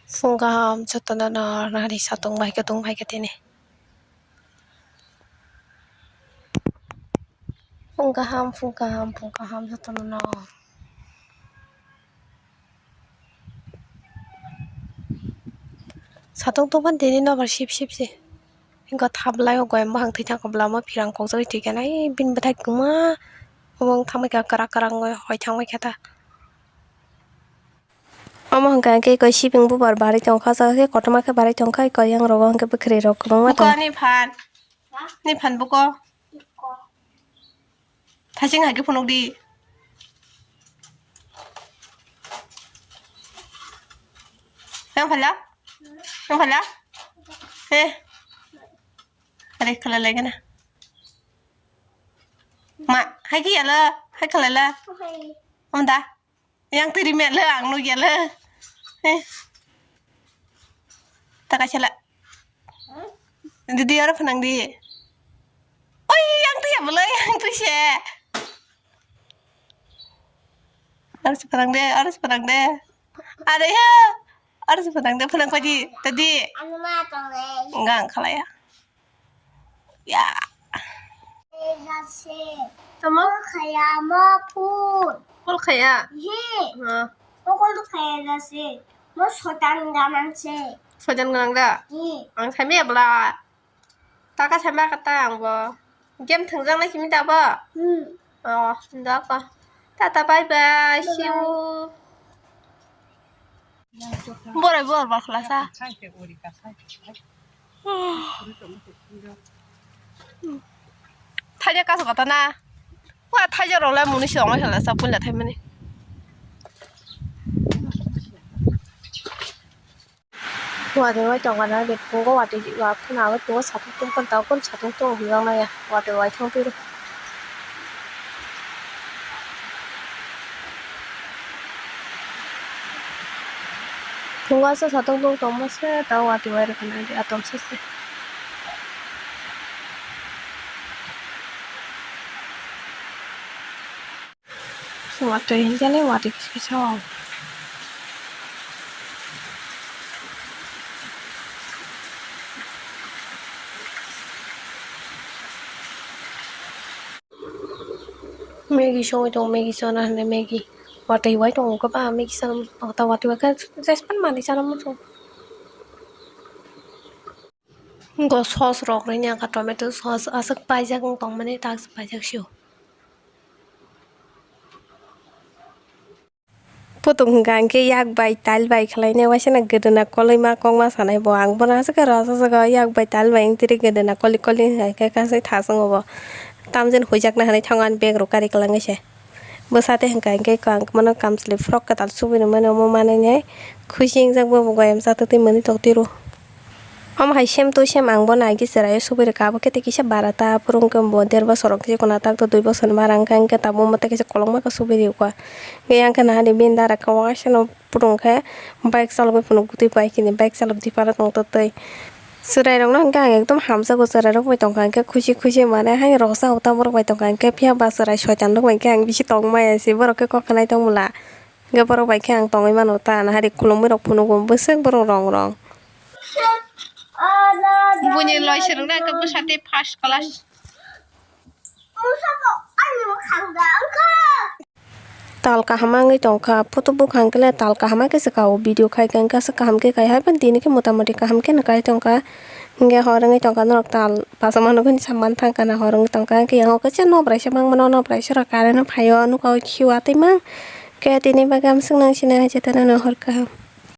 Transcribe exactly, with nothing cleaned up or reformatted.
Phung kaham jotono no nari satung bai khe tung bai khe tini. Phung kaham, phung kaham, phung kaham jotono no. Satung tungpan tini nobar sip sip se. Engko thablai o goyam bahang thwi thangkha bwlamo phirang kokjagwi thwikhe nai bini bwthai kwma. Omo wng thangbai kha kwrak kwrak wngwi hoi thangbai kha ta. Omo hwnkha khe koi sibing bubar barwi tongkha, o jaga khe kotorma khe barwi tongkha, koi yang rogo hwnkhe bwkhwrwi rok kwbangma tongo. Buko ani phan. Ni phan buko. Thaching hai khe phunuk di. Yang phala? Yang phala? Eh. Are khala lagi na. Ma, hai khe yala, hai khala la. Om da. Yang tiri mele ang nuk yala. Eh. Taka chala. Didi oro phanang di. Oi, yang tu ya belai, yang tu se. Harus phanang de, harus phanang de. Ada ya. Harus phanang de, phanang kau di tadi. Anu ma tong le. Enggak, kalah ya. Ya. Tamo? Kol khaya mo phun. Kol khaya? He. Ha. Mo kol khaya jase. Mo soitan ganang se. Soitan ganang da? He. Ang sami abla. Taka sami kata ang bo. Game thwngjak nai simi da bo? Hmm. Oh, da ko. Tata bye bye. See you. Borai bor bor khlasa. Thaija kaso kata na. Wa thaija rok le muni se ongoi khlasa puila thaimani. Watwi wai tongkha na de, phungo watwi wa phano agwi phungo satung tungkha, tei phano satung tongo hwnjaknai ya, watwi wai thang phiro. Phungo aswk satung tung tongma se, tei watwi wai rwkha na de, atom se se. Watwi hinkhe le watwi kisa kisa o. Maggie songwi tongo, Maggie chana hinwi Maggie. Watwi wai tongo khe ba Maggie chana muchung tongo, ta watwi wai khe jespan manwi chana muchung. Go sauce rok rini ang kha, tomato sauce aswk paijak wng tongmani, ta aswk paijak sio. Putung hwnkha hwnkhe yak bai tal bai khlainai, waisa no gwdwna kolwi ma kok ma sanai bo. Ang bono aswk khe rw sajagao yak bai tal bai wng tiri gwdwna koli koli hwnkha khe kasai thasung o bo. Tamjani huijakna hinwi thango ani bag rok kari kwlangwi se. Bwsa tei hwnkha hwnkhe ang bono kamchwlwi frock kwtal subui rwmani omo manwi nai khusi wngjak bo, bo goyam cha twtwi mwnwi tong tiro. Omo hai same to same ang bo nai khe chwraio subui rwkha, abo khe tei kisa bara ta, aphuru wngkhe bo der bosor rok kisa kwna tak to dui bosor ni bara wngkha, hwnkhe tabuk omo tei kisa kolokma khe subui rwkha. Hwnkhe yang khe nahardi bini dara khe waisa no putung khe bike chalogwi phunuk twi pai khe ni bike chalok di phano tong twtwi. Chwrai rok no hwnkhe ang ekdom hamjago, chwrai rok bai tongkha hwnkhe khusi khusi mane hai rwksa hota borok bai tongkha hwnkhe, phiya ba chwrai soitan rok bai khe ang bisi tong maya se, borok khe kok khnai tong bwla. Hwnkhe borok bai khe ang tongwi mano ta, nahari khulumui rok phunugo bwswk borok rong rong. Buini loi swrwngna hwnkhe bwsa tei first class. Tal kaham wngwi tongkha, photo bukhang khe le tal kaham khe se kao, video khai khe hwnkhe aswk kaham khe kai, haikhe tini khe motamoti kaham khe no kai tongkha. Hwnkhe hor wngwi tongkha norok tal bachama nugwi samani thangkha na, hor wngwi tongkha, hwnkhe yang o kisa nokbraisa mangmano, nokbraisa rok current o phaio, nokao khiui tongmani. Khe tini bagwi amswk nang sinai hai se tongmani hor kaham.